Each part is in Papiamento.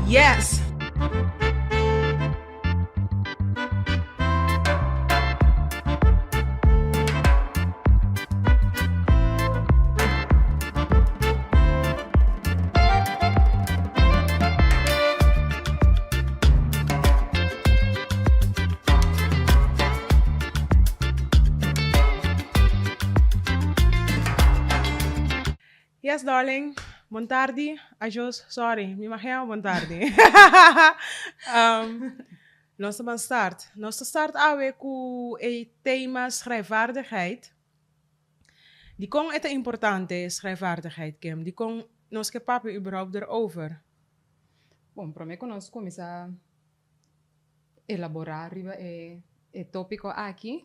Yes! Yes darling, bon tardi, ajos, sorry, mi magea bon tardi. Nos ta ban start. Nos ta start awe ku e tema schrijfvaardigheid. Dikon e ta importante schrijfvaardigheid, Kim? Dikon nos ke papia überhaupt erover? Bon, prome ku nos kuminsá elaborá riba e e tópiko aki,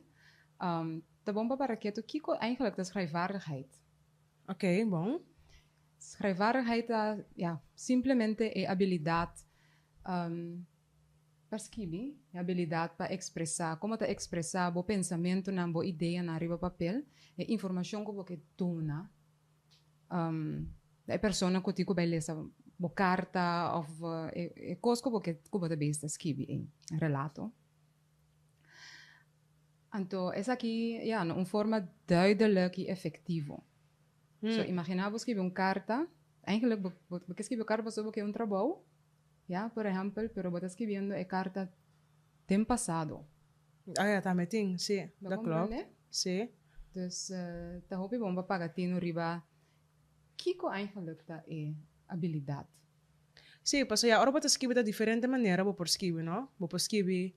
ta bon pa para ketu kiko eigenlijk ta schrijfvaardigheid. Oké, bon. Schrijfvaardigheid ta, ya, simplemente e abilidat pa skibi, e abilidat pa ekspresá, komo ta ekspresá bo pensamentunan, bo ideanan riba papel, e informashon ku bo ke duna. E persona ku tin ku bai lesa bo karta òf e kos ku bo ke ku bo ta bes ta skibi e relato. Anto esaki ya na un forma duidelijk i efektivo. So imaginá bo skibi un karta, eigenlijk bo bo ke skibi un karta pasobra bo ke un trabou, ya, por ehèmpel, pero bo ta skibiendo e karta den pasado. Ah ya, tambe tin, si, dat klopt. Si. Dus ta hopi bon pa paga tinu riba kiko eigenlijk ta e abilidat. Si, pasobra ya ora bo ta skibi ta diferente manera bo por skibi, no? Bo por skibi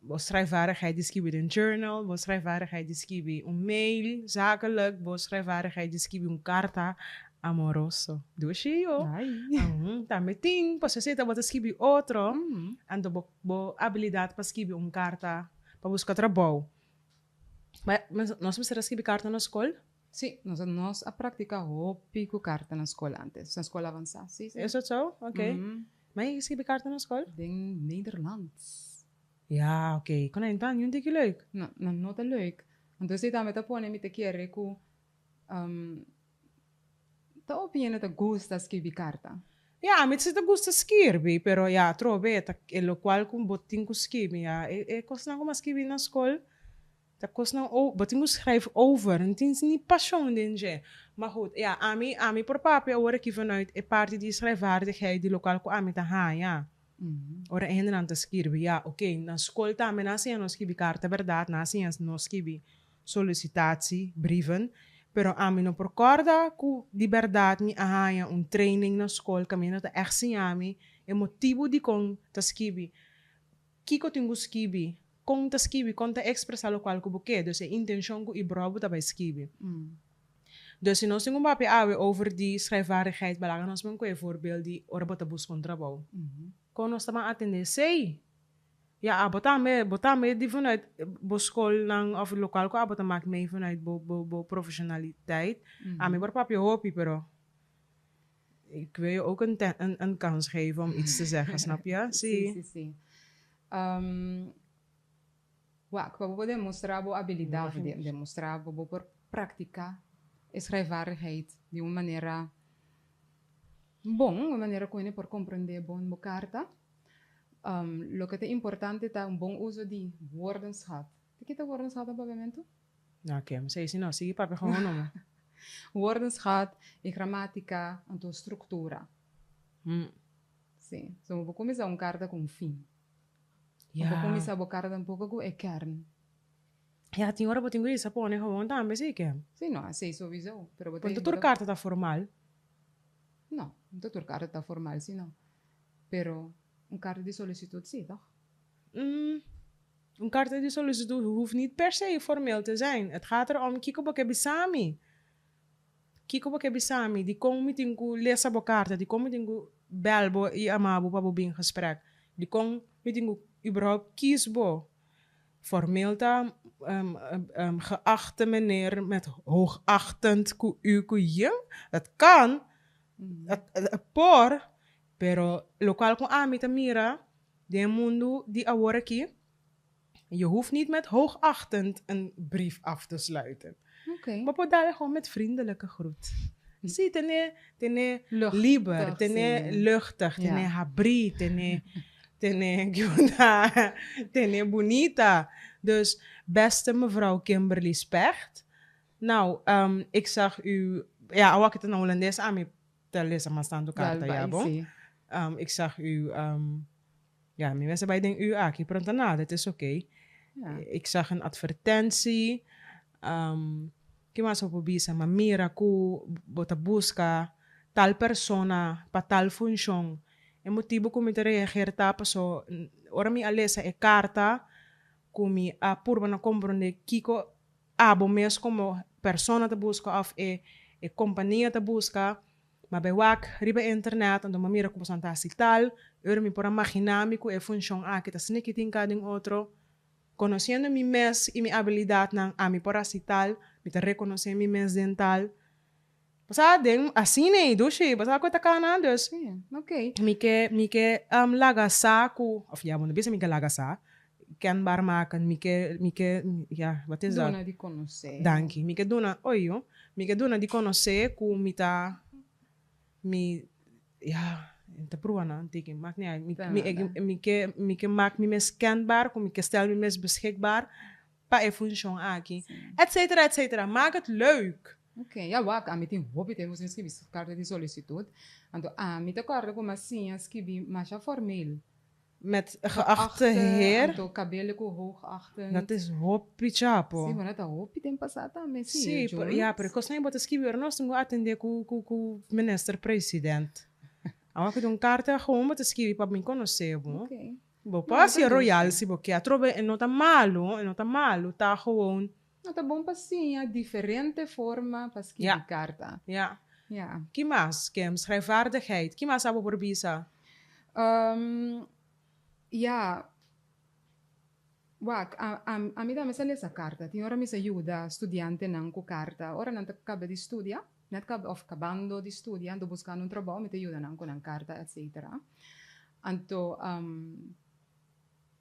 bo schrijfvaardigheid di skibi den journal, bo schrijfvaardigheid di skibi un mail zakelijk, bo schrijfvaardigheid di skibi un karta amoroso. Dushi yo. Tambe tin, pasobra esei ta bo ta skibi otro, anto bo bo abilidat pa skibi un karta pa buska trabou. Ma nos mester a skibi karta na skol? Sí, nos nos a praktiká hopi ku karta na skol ántes, na skol avansá, sí, sí. Is dat zo? Oké. Ma yei skibi karta na skol? Den Nederlands. Ja, oké. Kon a intan yun tiki leuk? No, nan no ta leuk. Anto esei tambe ta pone mi ta kere ku Ta hopi hende ta gusta skirbi karta. Ya, ami si ta gusta skirbi, pero ya atrobe ta e lokual ku bo tin ku skirbi ya e e kosnan ku mi a skirbi na skol ta kosnan o bo tin ku schrijf over, no tin ni pashon den dje. Ma goed, ya, ami ami por papia awor aki vanuit e parti di schrijfvaardigheid di lokual ku ami ta haña ora e hendenan ta skirbi. Ya, oke, na skol tambe nan a siña nos skirbi karta bèrdat, nan a siña nos skirbi solicitatie, brieven, pero ami no por corda cu di berdad mi a haña un training na scol caminda ta echt siña mi e motibo dicon ta skibi, kico tin cu skibi, con ta skibi, con ta expresa locual cu bo ke, dus e intencion cu ibro bo ta bay skibi. Dus si nos tin un papia awe over di schrijfvaardigheid, balaga nos men cu e voorbeeld di ora bo ta busca un trabou. Con nos ta ban atende esey? Ya, abo tambe, bo tambe di vanuit bo skolnan of lokual ku abo ta mak mee vanuit bo bo bo profeshonaliteit. Ami por papia hopi, pero ik wil je ook een een een kans geven om iets te zeggen, snap je? Sí. Sí, sí, sí. Wak, pa bo por demostrá bo abilidat, demostrá bo bo por praktiká e schrijfvaardigheid di un manera bon, un manera ku hende por komprendé bon bo karta. Loke ta importante ta un bon uso di woordenschat. Di ki ta woordenschat na papiamentu? No ke, mi sa esi no. Sigui papia gewoon numa. Woordenschat i gramatica, anto struktura. Si. So bo por kuminsá un karta ku un fin. Bo por kuminsá bo karta tampoko ku e kern. Ya, tin ora bo tin ku bisa pone gewoon tambe, si ke. Si, no, esei souiso. Pero bo ta. Tur karta ta formal. No, no tur karta ta formal si no. Pero un karta di solisitut si, toch? Mm, un karta di solisitut hoeft niet per se formeel te zijn. Het gaat erom kiko bo ke bisa mi. Kiko bo ke bisa mi? Dikon mi tin ku lesa bo karta? Dikon mi tin ku bel bo i ama bo pa bo bin gesprek? Dikon mi tin ku überhaupt kies bo? Formeel ta geachte meneer met hoogachtend ku u ku je. Dat kan. Dat por. Pero lokual ku ami ta mira den e mundu di awor aki, je hoeft niet met hoogachtend een brief af te sluiten. Bo por dal gewoon met vriendelijke groet. Sí, tene, tene liber, tene luchtig, tene habrí, tene, tene, tene bunita. Dus, beste mevrouw Kimberly Specht, nou, ik zag u, ja, awor aki ta na Hulandes, ami ta lesa mas tantu karta, ya bon? Ik zag u, ja, mi mester bai den u aki, pero no ta nada, het is oké. Ik zag een advertentie, Ki mas bo por bisa? Ma mira ku bo ta buska tal persona pa tal funshon. E motibu ku mi ta reager ta paso ora mi a lesa e karta ku mi a purba na komprondé kiko abo mes komo persona ta buska òf e e kompania ta buska. Ma bai wak riba internet anto mi a mira ku boso ta hasi tal, ora mi por a maginá mi ku e funshon aki ta sniki tin ka den otro. Conociendo mi mes y mi habilidadnan, ami por haci tal, mi ta reconoce mi mes den tal. Bo sa, den asina ei, dushi, bo sa cu e ta cana? Dus, Sí, ok. mi ke, mi ke laga sa cu, of ya, bo no bisa mi ke laga sa, kenbaar maken, mi ke, mi ke, ya, wat is dat? Duna di conoce. Danki. Mi ke duna, oy yo, mi ke duna di conoce cu mi ta, mi, Ya, N ta pruba nan tiki, maakt niet uit. Mi, mi, ik, mi ke, mi ke maak mi mes kenbaar, ku mi ke stel mi mes beschikbaar pa e funshon aki. Et cetera, et cetera. Maak het leuk. Ok, ya wak, ami tin hopi tempu sin skibi karta di solisitud. Anto ami ta kòrda ku mi a siña skibi masha formeel. Met geachte heer. Anto kabele ku hoogachtend. Dat is hopi chapo. Si, bueno ta hopi den pasá tambe si. Si, pero ya, pero e kosnan ei bo ta skibi ora nos tin ku atendé ku ku ku minister president. Awor ku ta un karta gewoon bo ta skibi pa mi konosé bo. Bo por hasi royal si bo ke. Atrobe e no ta malu, e no ta malu, ta gewoon. No ta bon pa siña diferente forma pa skibi karta. Ya. Ya. Ki mas, Kim? Schrijfvaardigheid. Ki mas abo por bisa? Ya. Wak, ami tambe sa lesa karta. Tin ora mi sa yuda studiantenan ku karta. Ora nan ta kaba di studia, net kaba òf kabando di studia, anto buskando un trabou, mi ta yuda nan ku nan karta, etsetera. Anto,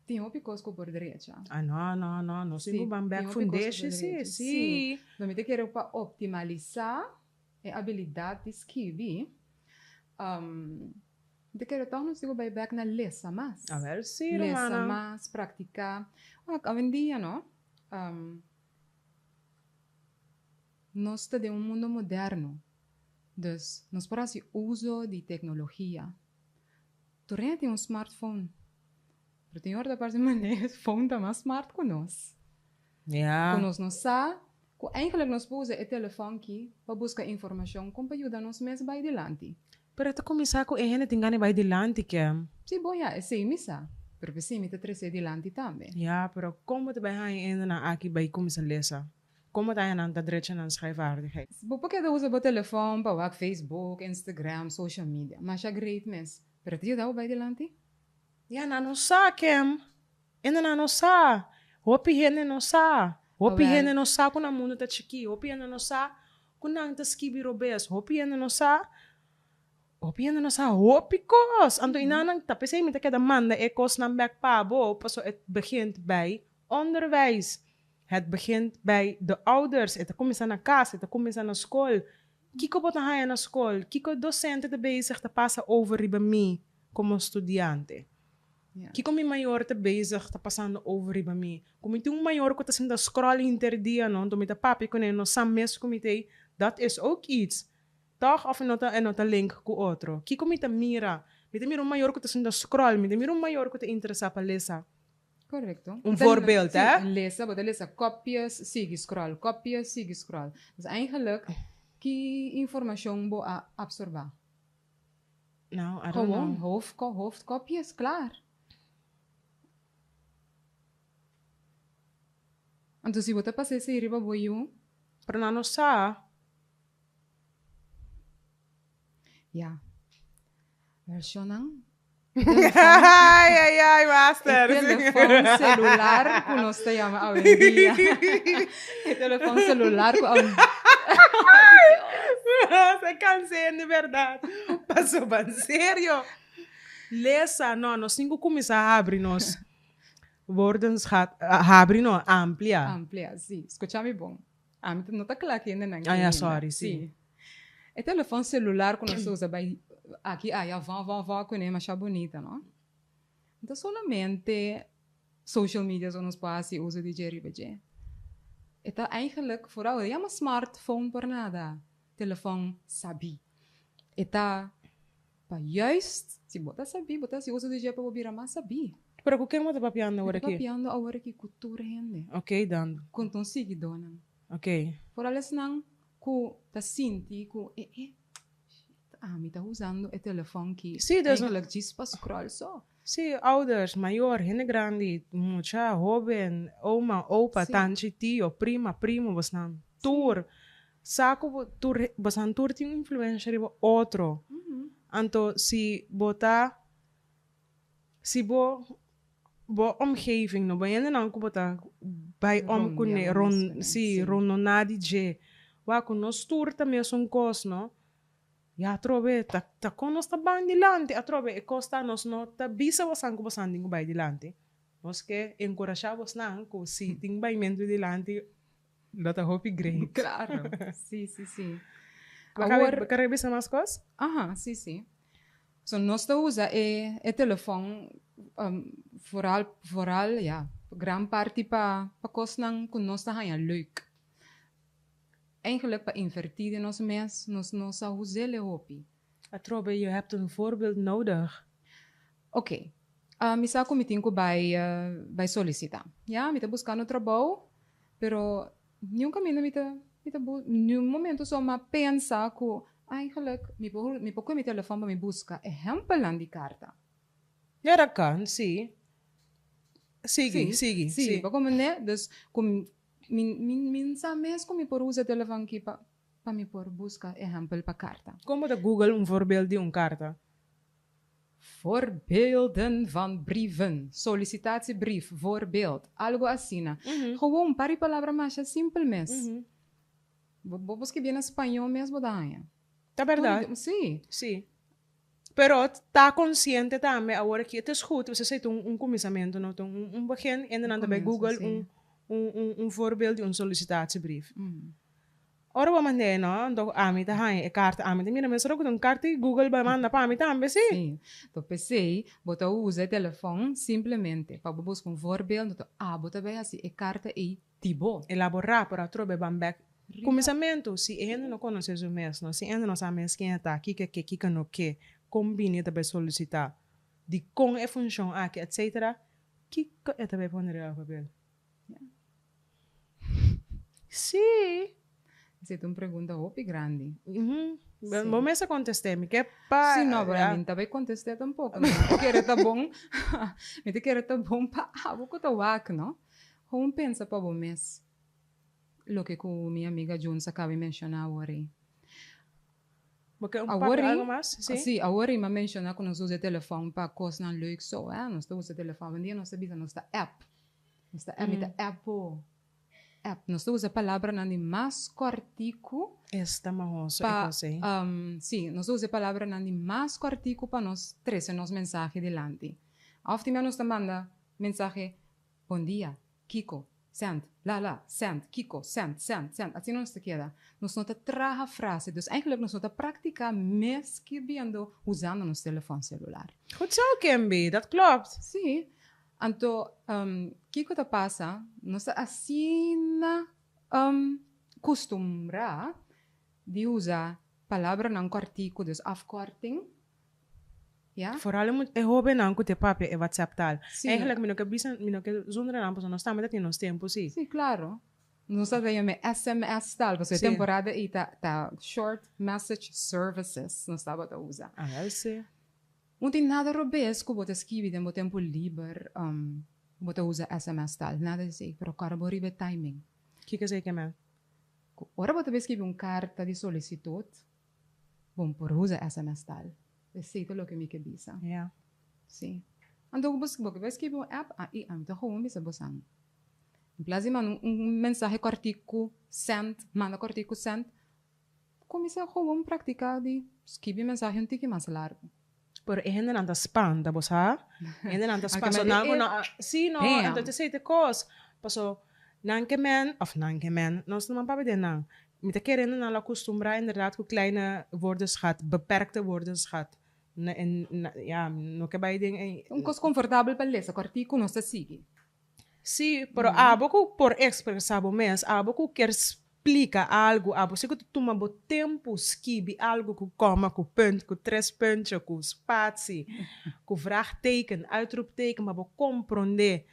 tin hopi kos ku por drecha. Ah, no, no, no. Nos tin ku ban bèk fundeshi, si, si. No, mi ta kere pa optimalisá e abilidat di skibi. Mi ta kere tòg nos tin ku bai bèk na lesa mas. Awel si, rumannan. Lesa mas, praktiká. Wak, awendia no, nos ta den un mundo moderno. Dus, nos por hasi uso di teknologia. Tur hende tin un smartphone. Pero tin ora ta parse manera e phone ta mas smart ku nos. Ja. Ku nos no sa ku eigenlijk nos por usa e telefòn ki pa buska informashon kon pa yuda nos mes bai dilanti. Pero e ta kuminsá ku e hende tin gana di bai dilanti ke. Sí, bo ya, esei mi sa. Pero p'esei mi ta tres'é dilanti tambe. Ja, pero kon bo ta bai haña e hendenan aki bai kuminsá lesa? Kon bo ta haña nan ta drecha nan schrijfvaardigheid? Bo por keda usa bo telefòn pa wak Facebook, Instagram, social media. Masha great mes. Pero ta yuda bo bai dilanti? Ja, nan no sa, Kim. Hende nan no sa. Hopi hende no sa. Hopi hende no sa ku nan mundu ta chikí. Hopi hende no sa ku nan ta skibi robes. Hopi hende no sa, hopi hende no sa hopi kos. Anto i nan nan ta p'esei mi ta keda manda e kosnan bèk pa bo, pasobra et begint bij onderwijs. Het begint bij de ouders. E ta kuminsá na kas, e ta kuminsá na skol. Kiko bo ta haña na skol? Kiko dosente ta bezig ta pasa over riba mi komo studiante? Kiko mi mayor ta bezig ta pasando over riba mi? Ku mi tin un mayor ku ta sinta scroll henter dia no, anto mi ta papia kuné, no sa mes ku mi ta ei, dat is ook iets. Tòg? Òf e no ta e no ta link ku otro? Kiko mi ta mira? Mi ta mira un mayor ku ta sinta scroll, mi ta mira un mayor ku ta interesá pa lesa. Correcto. Un voorbeeld, hè? Sí, lesa, bo ta lesa kopjes, sigui scroll, kopjes, sigui scroll. Dus eigenlijk, ki informashon bo a absorbá? Nou, I don't Gewoon know. hoofdko, hoofdkopjes, klaar. Anto si bo ta pasa esei riba bo yu. Pero nan no sa. Ja. Vershonnan. Ai, ai, ai, master. E telefon celular ku nos ta yama awendia. E telefon celular ku awendia. Se cansé de verdad. Pasobra en serio. Lesa, no, nos tin ku kuminsá habri nos woordenschat, habri no, amplia. Amplia, si. Skucha mi bon. Ami no ta kla kende nan Ah, ya, sorry, si. Si. E telefon celular ku nos ta usa bai aki aya vò vò vò kuné masha bunita no. No ta solamente social media so nos por hasi uso di dje riba dje. E ta eigenlijk vooral e yama smartphone por nada, telefon sabí. E ta pa juist si bo ta sabí bo ta hasi uso di dje pa bo bira mas sabí. Pero ku ken bo ta papiando awor aki? Mi ta papiando awor aki ku tur hende. Oké dan. Ku ton siguidónan. Oké. Vooral esnan ku ta sinti ku e e shit ami ta usando e telefòn ki Sí, dus eigenlijk djis pa scroll so. Sí, ouders, mayor, hende grandi, mucha, hoben, oma, opa, tanchi, tio, prima, primo, bosnan tur sa ku bo tur bosnan tur tin influensha riba otro. Anto si bo ta si bo Bo omgeving no, bo hendenan ku bo ta bai om kuné, ron, sí, rondoná di dje. Wak ku nos tur ta mesun kos, no? Ya atrobe ta ta kon nos ta ban dilanti, atrobe e kos ta nos no ta bisa bosan ku bosan tin ku bai dilanti. Nos ke enkurashá bosnan ku si tin baimentu dilanti lo ta hopi great. Klaro, sí, sí, sí. Awor. Bo kere bisa mas kos? Aha, sí, sí. So nos ta usa e e telefòn vooral vooral ya gran parti pa pa kosnan ku nos ta haña leuk. Eigenlijk pa invertí den nos mes nos no sa us'el e hopi. Atrobe je hebt een voorbeeld nodig. Oké, mi sa ku mi tin ku bai bai solisitá. Ya, mi ta buskando trabou, pero Niun kaminda mi ta mi ta bu niun momento so m'a pensa ku eigenlijk mi por mi por kue mi telefòn pa mi buska ehèmpelnan di karta. Ja, dat kan, si. Sigui, sigui, si. Si, bo komprendé? Dus ku mi mi mi no sa mes ku mi por usa e telefòn aki pa pa mi por buska ehèmpel pa karta. Kon bo ta google un voorbeeld di un karta? Voorbeelden van brieven, sollicitatiebrief, voorbeeld, algo asina. Gewoon un par di palabra masha simpel mes. Bo bo skibié na spañó mes bo ta haña. Ta berdad. Sí. Sí. Pero ta consciente tambe awor aki, het is goed, esei ta un cuminsamentu, no? Ta un begin, hende nan ta bay google un un un voorbeeld di un sollicitatiebrief. Ora bo mand'é no, anto ami ta haña e karta, ami ta mira mesora ku ta un karta di Google bai manda pa mi tambe, si. Sí, to p'esei bo ta usa e telefòn simplemente pa bo buska un voorbeeld, anto abo ta bai hasi e karta ei di bo. Elaborá, pero atrobe ban bèk kuminsamentu, si e hende no konosé su mes, no, si e hende no sa mes ken e ta, kiko e ke, kiko e no ke, kon bini e ta bai solisitá, dikon e funshon aki, etcetera, kiko e ta bai pone riba papel? Sí. Esei ta un pregunta hopi grandi. Bo mes a contesté, mi ke pa. Sí, no, pero mi no ta bay contesté tampoco. Mi ta kere ta bon, mi ta kere ta bon pa abo cu ta wak, no? Gewoon pensa pa bo mes loke cu mi amiga Junes a caba di menciona awor ei. Bo ke un papia algo mas? Sí. Sí, awor ei mi a menciona cu nos usa e telefon pa cosnan leuk so, eh. Nos ta usa e telefon, awendia nos ta bisa nos ta app. Nos ta app, mi ta app bo. App. Nos ta usa palabranan di mas kòrtiku. Esta mahoso e kos ei. Sí, nos ta usa e palabranan di mas kòrtiku pa nos trese nos mensahe dilanti. Òf tin bia nos ta manda mensahe, Bon dia, kiko, sènt, la la, sènt, kiko, sènt, sènt, sènt. Asina nos ta keda. Nos no ta traha frase. Dus eigenlijk nos no ta praktiká mes skirbiendo usando nos telefòn selular. Goed zo, Kimby. Dat klopt. Sí. Anto, kiko ta pasa? Nos ta asina kustumbrá di usa palabranan kòrtiku, dus afkorting, ya. Foral e hóbennan ku ta papia e WhatsApp tal. Eigenlijk mi no ke bisa, mi no ke zundra nan pasobra nos tambe ta tin nos tempu si. Sí, klaro. Nos ta yama e sms tal, pasobra e temporada ei ta ta short message services nos tabata usa. Awel si. No tin nada robes ku bo ta skibi den bo tempu liber, bo ta usa sms tal, nada di esei, pero kòrda bo riba e timing. Kiko esei ke men? Ku ora bo ta bai skibi un karta di solisitut, bo no por usa sms tal. Esei ta loke mi ke bisa. Ja. Si. Anto ku bo bo ke bai skibi un app, a i ami ta gewoon bisa bo san. En plas di manda un mensahe kòrtiku, send, manda kòrtiku send, Kuminsá gewoon praktiká di skibi mensahe un tiki mas largu. Pero e hendenan ta spanta, bo sa? E hendenan ta spanta. So nan ku no a, sí no, anto ta esei ta e kos. Paso nan ke men, òf nan ke men, nos no man papia den nan. Mi ta kere nan al acostumbrá inderdaad ku kleine woordenschat, beperkte woordenschat. Na, en, na, ja, no ke bai den e. Un kos konfortabel pa lesa, kòrtiku nos ta sigui. Sí, pero abo ku por ekspresá bo mes, abo ku kier splika algu, abo si ku ta tuma bo tempu skibi algu ku kòma, ku punt, ku tres puntje, ku spatsie, ku vraagteken, uitroepteken, pa bo komprondé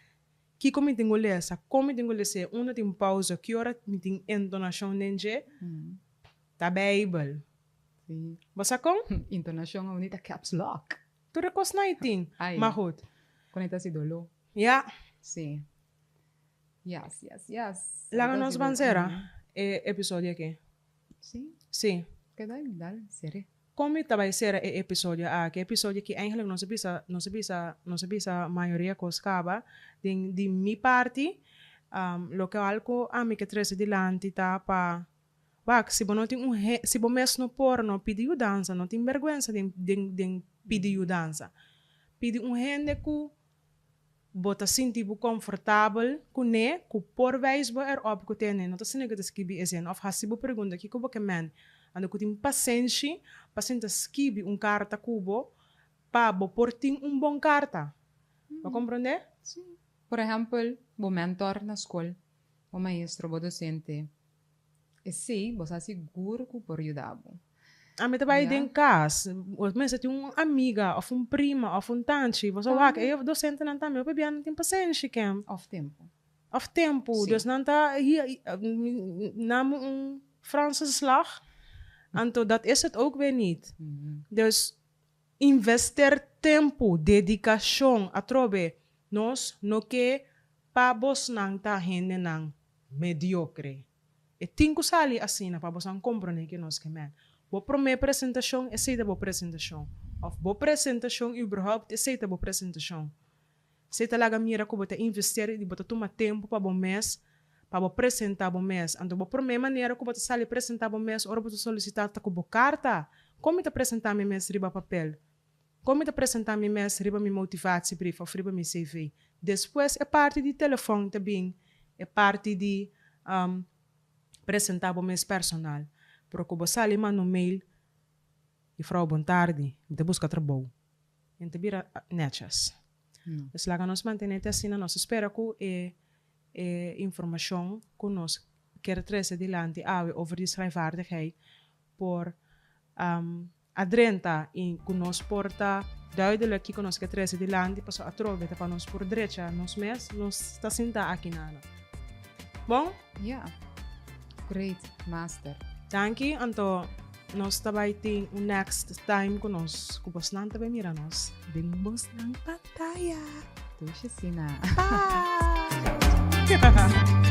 kiko mi tin ku lesa, kon mi tin ku les'é, unda tin pausa, ki ora mi tin entonashon den dje, ta Beibel. Bo sa kon? Intonashon aun ta caps lock. Tur e kosnan ei tin. Ma goed. Kon e ta hasi doló. Ja. Sí. Yes, yes, yes. Laga nos ban sera e episodio aki. Sí. Sí. Keda dal sere. Kon mi ta bai sera e episodio aki? E episodio aki eigenlijk nos a bisa, nos a bisa, nos a bisa mayoria kos kaba. Den di mi parti, loke algu ami ke trese dilanti ta pa wak si bo no tin un he, si bo mes no por no pidi yudansa, no tin bergwensa den den den pidi yudansa. Pidi un hende ku Bo ta sinti bo komfortabel kuné ku por wijs bo erop ku tene no ta asina ku ta skibi e zin òf hasi bo pregunta kiko bo ke mende. Anto ku tin pasenshi pa sinta skibi un karta ku bo pa bo por tin un bon karta. Bo a komprondé? Sí. Por ehèmpel, bo mèntòr na skol, bo maestro, bo dosente. Esei bo sa sigur ku por yuda bo. Ami ta bai den kas, bo mester tin un amiga òf un prima òf un tanchi, bo sa wak e dosentenan tambe hopi bia nan tin pasenshi ken. Òf tempu. Òf tempu, dus nan ta nam un Franse slag, anto dat is het ook weer niet. Dus invester tempu, dedikashon, atrobe nos no ke pa bosnan ta hendenan mediokre. E tin ku sali asina pa bosan komprondé ke nos ke men. Bo promé presentashon, esei ta bo presentashon. Òf bo presentashon überhaupt, esei ta bo presentashon. Esei ta laga mira ku bo ta investeer i bo ta tuma tempu pa bo mes, pa bo presentá bo mes. Anto bo promé manera ku bo ta sali presentá bo mes ora bo ta solisitá ta ku bo karta. Kon mi ta presentá mi mes riba papel? Kon mi ta presentá mi mes riba mi motivatiebrief òf riba mi CV? Despues e parti di telefòn ta bin e parti di presentá bo mes personal. Pero ku bo sali manda un mail, Juffrouw bon tardi, mi ta buska trabou. En ta bira nètjes. Dus laga nos mantené te asina. Nos ta spera ku e e informashon ku nos kier trese dilanti awe over di schrijfvaardigheid por a drenta i ku nos por ta duidelijk kiko nos ke trese dilanti pasobra atrobe ta pa nos por drecha nos mes nos ta sinta aki nana. Bon? Ja. Great, master. Danki, anto nos ta bai tin un next time ku nos ku bosnan ta bai mira nos den bosnan pantaya. Dushi asina. Bye!